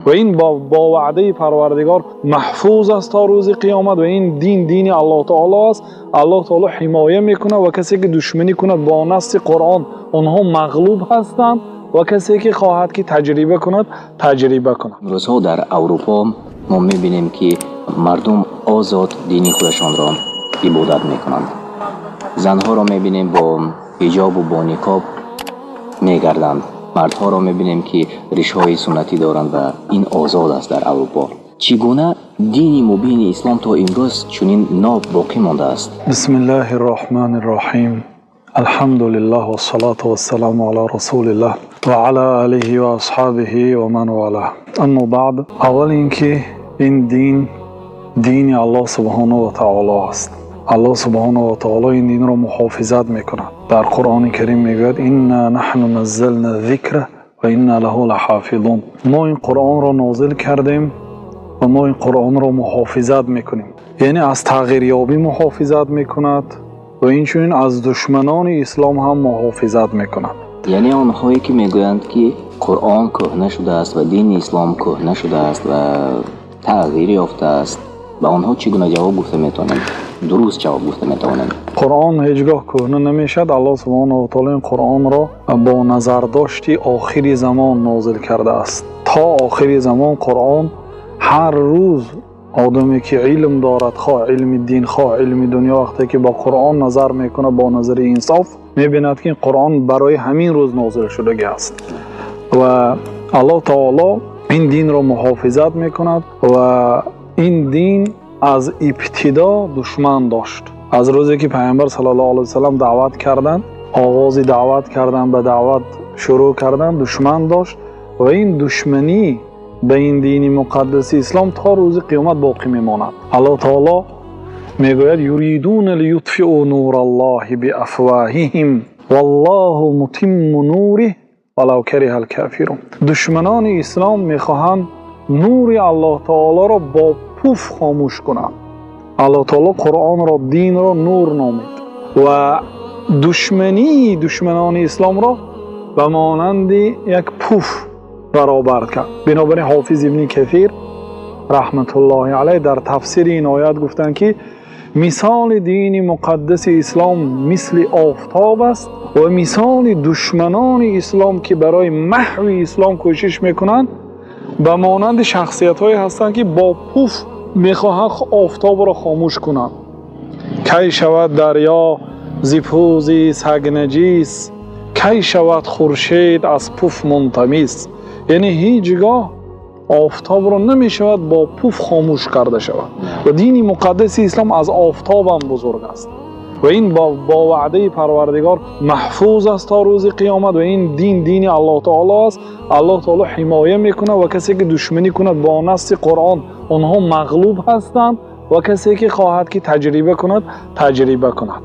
Ва ин бо ваъдаи Парвардигор маҳфуз аст то рӯзи қиёмат ва ин дин, дини Аллоҳи таъоло аст. Аллоҳи таъоло ҳимоят мекунад ва касе ки душманӣ кунад, бо насси Қуръон онҳо мағлуб ҳастанд ва касе ки хоҳад ки таҷриба кунад, таҷриба кунад. Рӯзҳо дар Аврупо мо мебинем, ки мардум озод дини худашонро ибодат мекунанд. Занҳоро мебинем, бо ҳиҷоб ва бо никоб мегарданд. Мардҳоро мебинем, ки ришҳои суннатӣ доранд ва ин озод аст дар Аврупо. Чӣ гуна дини мубини ислом то имрӯз чунин ноб боқӣ мондааст? بسم الله الرحمن الرحيم. الحمد لله والصلاة والسلام على رسول الله وعلى آله وأصحابه ومن والاه. أما بعد. Аввал инки ин дин, дини Аллоҳ субҳонаҳу ва таъоло аст. Аллоҳ субҳонаҳу ва таъоло ин динро муҳофизат мекунад. Дар Қуръони Карим мегӯяд: إنا نحن نزلنا الذكر وإنا له لحافظون. Мо ин Қуръонро нозил кардем ва мо ин Қуръонро муҳофизат мекунем. Яъне аз тағйирёбӣ муҳофизат мекунад ва инчунин аз душманони ислом ҳам муҳофизат мекунад. Яъне онҳое ки мегӯянд, ки Қуръон кӯҳна шудааст ва дини ислом кӯҳна шудааст ва тағйир ёфтааст, ба онҳо чӣ гуна ҷавоб гуфта метавонем, дуруст ҷавоб гуфта метавонем? Қуръон ҳеҷгоҳ кӯҳна намешавад. Аллоҳ субҳонаҳу ва таъоло ин Қуръонро бо назардошти охири замон нозил кардааст. То охири замон Қуръон ҳар рӯз, одаме ки илм дорад, хоҳ илми дин, хоҳ илми дунё, вақте ки бо Қуръон назар мекунад, бо назари инсоф мебинад, ки ин Қуръон барои ҳамин рӯз нозил шудагиаст ва Аллоҳ таъоло ин динро муҳофизат мекунад. Ва ин дин аз ибтидо душман дошт. Аз рӯзе ки Паёмбар саллаллоҳу алайҳи васаллам даъват карданд, оғози даъват карданд, ба даъват шурӯъ карданд, душман дошт ва ин душманӣ ба ин дини муқаддаси ислом то рӯзи қиёмат боқӣ мемонад. Аллоҳ таъоло мегӯяд: يريدون ليطفئوا نور الله بأفواههم والله متم نوره ولو كره الكافرون. Душманони ислом мехоҳанд нури Аллоҳ таолоро бо пуф хомӯш кунанд. Аллоҳ таоло Қуръонро, динро нур номид ва душмании душманони исломро ба монанди як пуф баробар кард. Бинобар ин Ҳофиз Ибни Кафир раҳматуллоҳи алайҳ дар тафсири ин оят гуфтанд, ки мисоли дини муқаддаси ислом мисли офтоб аст ва мисоли душманони ислом, ки барои маҳви ислом кӯшиш мекунанд, ба монанди шахсиятҳое ҳастанд, ки бо пуф мехоҳанд офтобро хомӯш кунанд. Кай шавад дарё зи пузи саг наҷис, кай шавад хуршед аз пуф мунтамис. Яъне ҳеҷ гоҳ офтобро намешавад бо пуф хомӯш карда шавад ва дини муқаддаси ислом аз офтоб ҳам бузург аст ва ин бо ваъдаи Парвардигор маҳфуз аст то рӯзи қиёмат ва ин дин, дини Аллоҳ таоло аст. Аллоҳ таоло ҳимоят мекунад ва касе ки душманӣ кунад, бо насси Қуръон онҳо мағлуб ҳастанд ва касе ки хоҳад ки таҷриба кунад, таҷриба кунад.